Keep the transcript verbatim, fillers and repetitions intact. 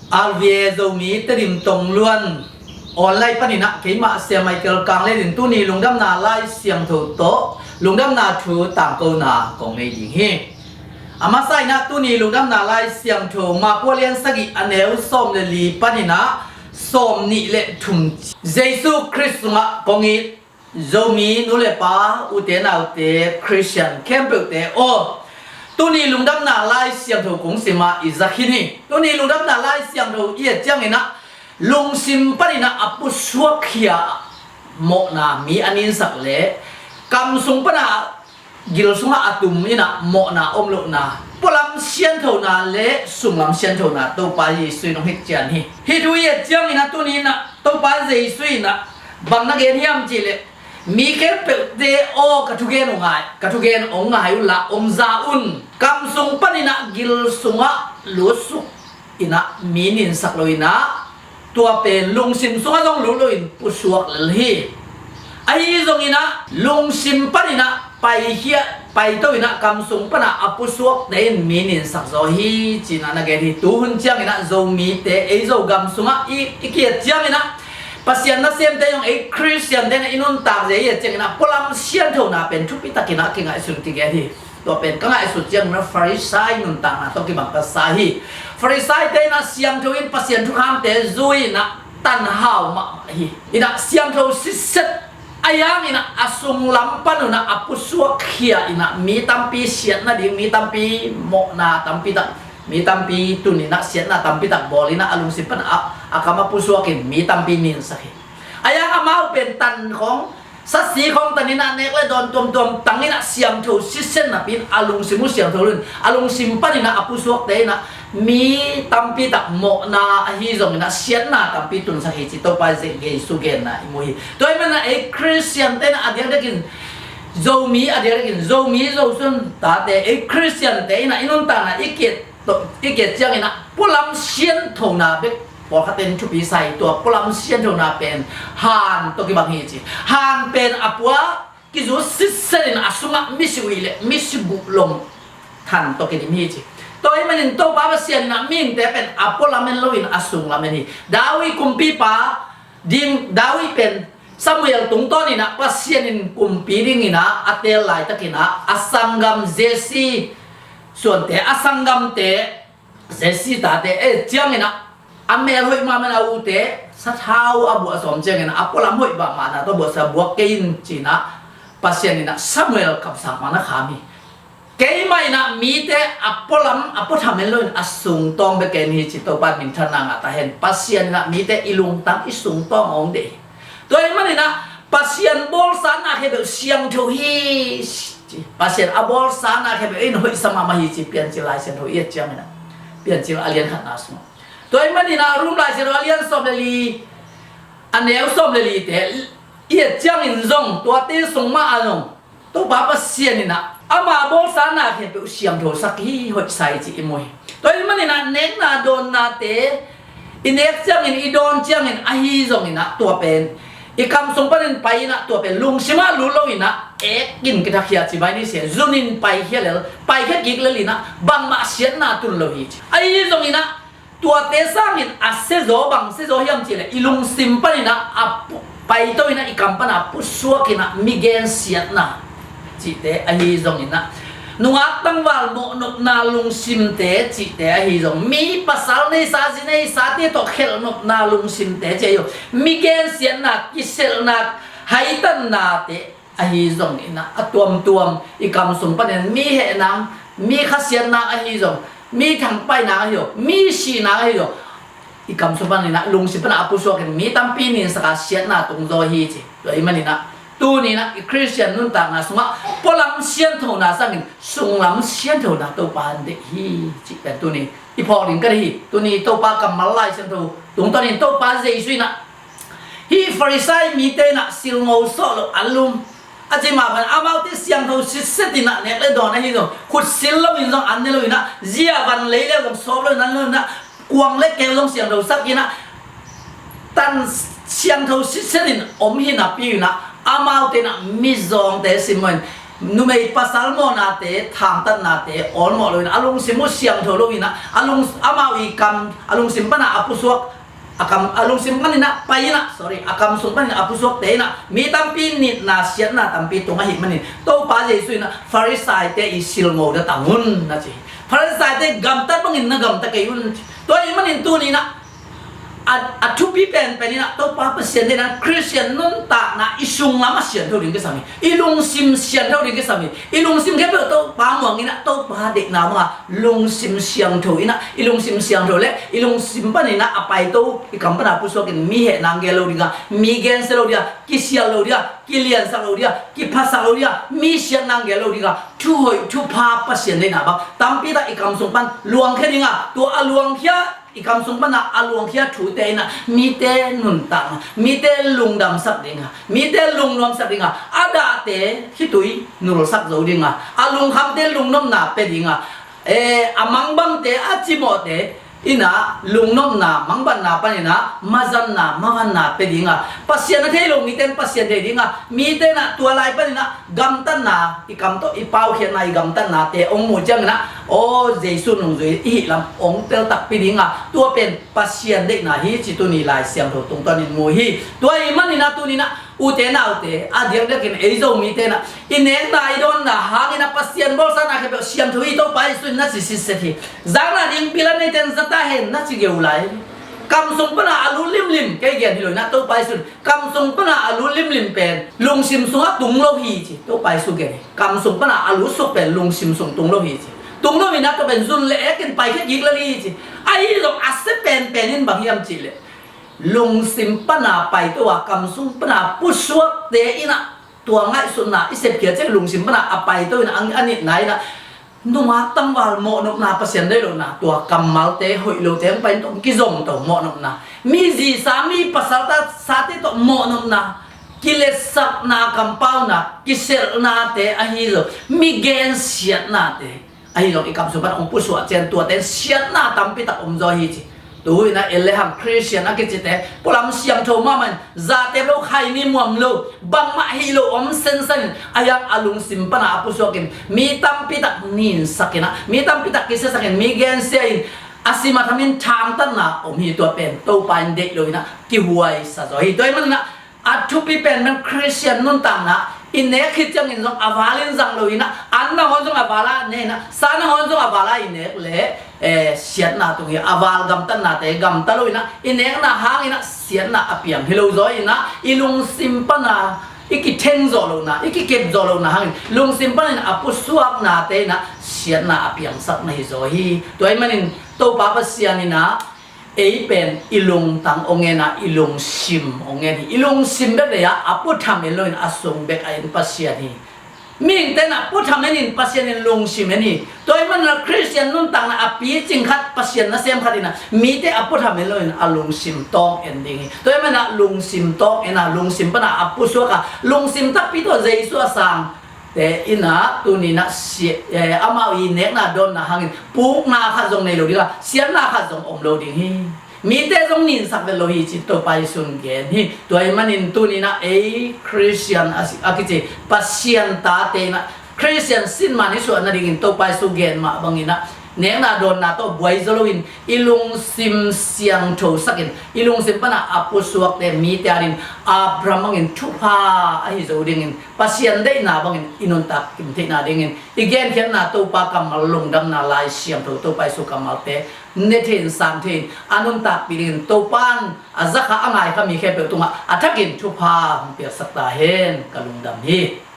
R V A Zomi Tedim Tongluan online panin ah keimah Sia Michael Kang Let in tuni lungdamna Lai Siangtho tawh lungdamna thu tangkona kong nei ding hi. A masa in ah tuni lungdamna Lai Siangtho Mark a lian sagih a neu sawm le li panin ah sawm nih le thum, Jesu Khrist sungah kong it Zomi nu le pa, ute naute, Khristian khempeuhte aw, tuni lungdamna Lai Siangtho kong sim a i za khin hi. Tuni lungdamna Lai Siangtho i et ciangin ah lungsim panin ah a pusuakkhia mawhna mi a ninsak le kam sung pan a gil sungah a tum in ah mawhna om lohna, pualam sianthona le sunglam sianthona Topa Jesu in hong hikcian hi. Hih thu i et ciangin ah tuni in ah Topa Jesu in ah bang na gen hiam cih leh, mi khempeuhte aw, ka thugen hong ngai, ka thugen hong ngai unla hong za un. Kam sung panin ah gil sungah lutsuk in ah mi ninsak lo in ah, tua pen lungsim sungah zong lut loin pusuak lel hi. Ahi zongin ah lungsim panin ah paikhia, paito in ah kam sung pan a a pusuakte in mi ninsak zaw hi ci-in ah na gen hi. Tuhun ciangin ah Zomite, ei Zogam sungah i, i ki-et ciangin ah Pasian nasemte zong ei Khristiante in ah i nuntak zia i et ciangin ah pualam sianthona pen thupi takin ah kingaihsun kigen hi. Tua pen ka ngaihsut ciangin ah Farisai nuntakna tawh kibang ka sa hi. Farisaite in ah siangtho in Pasian thukhamte zui in ah tanhau mahmah hi. In ah siangtho sitset a, a hang in ah a sunglam pan un ah a pusuakkhia in ah mi tampi siat nading, mi tampi mawhna tampi tak, mi tampi tun in ah siatna tampi tak bawl in ah a lungsim pan a, a kam a pusuak in mi tampi ninsak hi. A hang amau pen tan khawng, sasi khawng tan in ah nek le dawn tuamtuam tang in ah siangtho sitset napi in a lungsim uh siangtho lo in a lungsim panin ah a pusuakte in ah mi tampi tak mawhna ahi zongin ah siatna tampi tunsak hi ci Topa Jesu genna i mu hi. Tua ahih manin ah ei Khristiante in ah a diakdiakin Zomi, a diakdiakin Zomi Zosun tate, ei Khristiante in ah i nuntakna i ki-et tawh, i ki-et ciangin ah pualam sianthona bek pawlkhat in thupi sa hi. Tua pualam sianthona pen han tawh kibang hi ci. Han pen a pua kizut sitset in a sungah misi ui le misi buh lom than tawh kidim hi ci. Tua ahih manin Topa Pasian in ah mihingte pen a pualam en loin a sunglam en hi. David kumpipa ding, David pen Samuel tungtawn in ah Pasian in kumpi dingin ah a teel laitakin ah a sanggam Jesse suante, a sanggamte, Jesse tate, eh, ciangin ah a mel hoih mahmah in a ute sathau a buah sawm ciangin ah a pualam hoih mahmahna tawh buatsa buak kei in ci-in ah Pasian in ah Samuel kamsang mah na kham hi. Keimah in ah mite a pualam a puatham en loin a sungtawng bek en hi ci Topa minthanna ngah ta hen. Pasian in ah mite i lungtang i sungtawng a hong deih hi. Tua ahih manin ah Pasian bawlsa na khempeuh siangtho hi ci. Pasian a bawlsa na khempeuh in hoihsa mahmah hi ci Piancil Lai Siangtho i et ciangin ah, Piancil a lian khatna sungah. Tua ahih manin ah Rom Lai Siangtho a lian sawm le li, a neu sawm le lite i et ciangin zong, tuate sung mah a zong Topa Pasian in ah ama bawlsa na khempeuh siangthosak hi, hoihsa hi ci i mu hi. Tua ahih manin ah nekna dawnnate i nek ciangin, i dawn ciangin ahi zongin ah tua pen i kam sung panin pai in ah tua pen lungsim ah lut loin ah ek in kithakhia ci mai ni sia, zun in paikhia lel, paikhia kik lel in ah bangmah siatna tun lo hi ci. Ahi zongin ah tuate sangin a siazaw, bang siazaw hiam cih leh i lungsim panin ah a pu-, paito in ah i kam pan a pusuak in ah mi gensiatna cihte ahi zongin ah, nungak tangval mawhnopna lungsimte cihte ahi zong, mi pasal neisa, zi neisate tawh khelhnopna lungsimte ci ahi zong, mi gensiatna, kiselhna, haitannate ahi zongin ah a tuamtuam i kam sung panin mi hehna, mi khasiatna ahi zong, mi thangpaihna ahi zong, mi sihna ahi zong, i kam sung panin ah lungsim pan a pusuak in mi tampi ninsak a siatna tung zaw hi ci. Tua ahih manin ah tuni in ah i Khristian nuntakna sungah pualam sianthona sangin sunglam sianthona Topa in deih hi cih pen tuni i phawk ding ka deih hi. Tuni Topa kammal Lai Siangtho tungtawnin Topa Jesu in ah hih Farisai mite in ah silngo sawh loh a lum a ci mah bangin amaute siangtho sitset in ah nek le dawn ahi zong, khut sil loin zong an ne lo in ah, zia van lei le zong sawp loin an ne lo in ah, kuang le keu zong siangthosak in ah, tan siangtho sitset in om hi napi in ah, amaute in ah mizawngte simmawh in numei pasal mawhnate, thangtatnate awlmawh lo in ah, a lungsim uh siangtho lo in ah, a lung, amau i kam, a lungsim pan a a pusuak, a kam, a lungsim pan in ah pai in ah, sorry, a kam sung pan in ah a pusuakte in ah mi tampi nitna siatna tampi tung ahih manin Topa Jesu in ah Farisaite i silngo datang un na ci hi. Farisaite gamtat bangin na gamta kei un ci. Tua ahih manin tuni in ah a, a thupi penpen in ah Topa Pasian deihna, Khristian nuntakna i sung lam a siangtho ding kisam hi. I lungsim siangtho ding kisam hi. I lungsim khempeuh Topa muang in ah Topa deihna bang a lungsim siangtho in ah, i lungsim siangtho le i lungsim pan in ah a paito, i kam pan a pusuak in mi hehna ang gel lo ding a, mi gensia lo ding a, kisial lo ding a, kiliansak lo ding a, kiphasak lo ding a, mi siatna ang gel lo ding a, thu hoih thu pha Pasian deihna bang tampi tak i kam sung pan luangkhia ding a, tua a luangkhia, i kam sung pan a a luangkhia thute in ah mite nuntakna, mite lungdamsak ding a, mite lungnuamsak ding a, a dahte khitui nulsak zo ding a, a lungkhamte lungnopna pia ding a, eh, a mangbangte, a cimawhte in ah lungnopna, mangbanna pan in ah mazanna, mavanna pia ding a, Pasian a thei lo mite in Pasian thei ding a, mite in ah tua lai pan in ah gamtatna, i kam tawh i paukhiatna, i gamtatnate hong muh ciangin ah, aw, Jesu nungzui i hih lam hong tel takpi ding a, tua pen Pasian deihna hi ci tuni Lai Siangtho tungtawnin mu hi. Tua ahih manin ah tuni in ah ute naute, a diakdiakin ei Zomite in ah i nekna, i dawnna hangin ah Pasian bawlsakna khempeuh siangtho hi, Topa Jesu in na ci sitset hi. Zakna ding pil a neite in za ta hen na ci geu lai. Kam sung pan a a lut limlim, kei gen hi lo in ah Topa Jesu in kam sung pan a a lut limlim pen lungsim sungah tung lo hi ci, Topa Jesu gen hi. Kam sung pan a a lutsuk pen lungsim sung tung lo hi ci. Tung lo hi in ah tua pen zun le ek in paikhia kik lel hi ci. Ahi zong a sia penpen in bang hiam cih leh, lungsim pan a paito a, kam sung pan a pusuakte in ah tua ngaihsutna i sepkhiat ciang lungsim pan a a paito in ah, a nitna in ah nungak tangval mawhnopna, Pasian deih lohna, tua kammalte hoih lote hong pai in tawh kizom to mawhnopna, mi zisa, mi pasal ta, sate tawh mawhnopna, kiletsakna, kampauna, kiselhnate ahi zong, mi gensiatnate ahi zong, i kam sung pan hong pusuak ciang tuate in siatna tampi tak om zaw hi ci. Tu in ah en le hang Khristian a kicite pualam siangtho mahmah in, zatep lo, khaini muam lo, bangmah hi lo om sensen in, a hiang a lungsim pan a a pusuak in mi tampi tak ninsak in ah, mi tampi tak kisiasak in, mi gensia in, a sim a tham in thangtatna om hi. Tua pen Topa in deih lo in ah kihuaisa zaw hi. Tua ahih manin ah a thupi penpen Khristian nuntakna i nek khit ciangin zong a val in zang lo in ah, an nangawn zong a val a ne in ah, sa nangawn zong a val a i nek le, eh, siatna tung hi. A val gamtatnate gamta lo in ah, i nekna hangin ah siatna a piang hi lo zaw in ah, i lungsim pan a i kitheng zawh lohna, i kikep zawh lohna hangin lungsim panin a pusuaknate in ah siatna a piangsak na hi zaw hi. Tua ahih manin Topa Pasian in ah ei pen i lungtang hong en a, i lungsim hong en hi. I lungsim bek lei a, a puatham en lo in a sung bek a en Pasian hi. Mihingte in ah puatham en in, Pasian in lungsim en hi. Tua ahih manin ah Khristian nuntakna a picing khat, Pasian nasem khat in ah mite a puatham en lo in a lungsim tawng en ding hi. Tua ahih manin ah lungsim tawng en a, lungsim pan a a pusuak a, lungsim takpi tawh Jesu a sang te in ah tuni in ah si-, eh, amau i nekna dawnna hangin pukna khat zong nei lo ding a, siatna khat zong om lo ding hi. Mite zong ninsak vet lo hi ci Topa Jesu in gen hi. Tua ahih manin tuni in ah ei Khristian a si-, a kici Pasian tate in ah Khristian sinman i suah nadingin Topa Jesu gen mah bangin ah nekna dawnna tawh buai zaw lo in, i lungsim siangtho sak in, i lungsim pan a a pusuakte mite adingin Abraham bangin thupha ahi zo dingin, Pasian deihna bangin i nuntak kim theihna dingin i genkhiatna Topa kammal, lungdamna Lai Siangtho, Topa Jesu kammalte ne thei in, sang thei in, a nuntakpih dingin Topa in a zakha, a ngaikha mi khempeuh tungah a thakin thupha hong piaksak ta hen. Ka lungdam hi.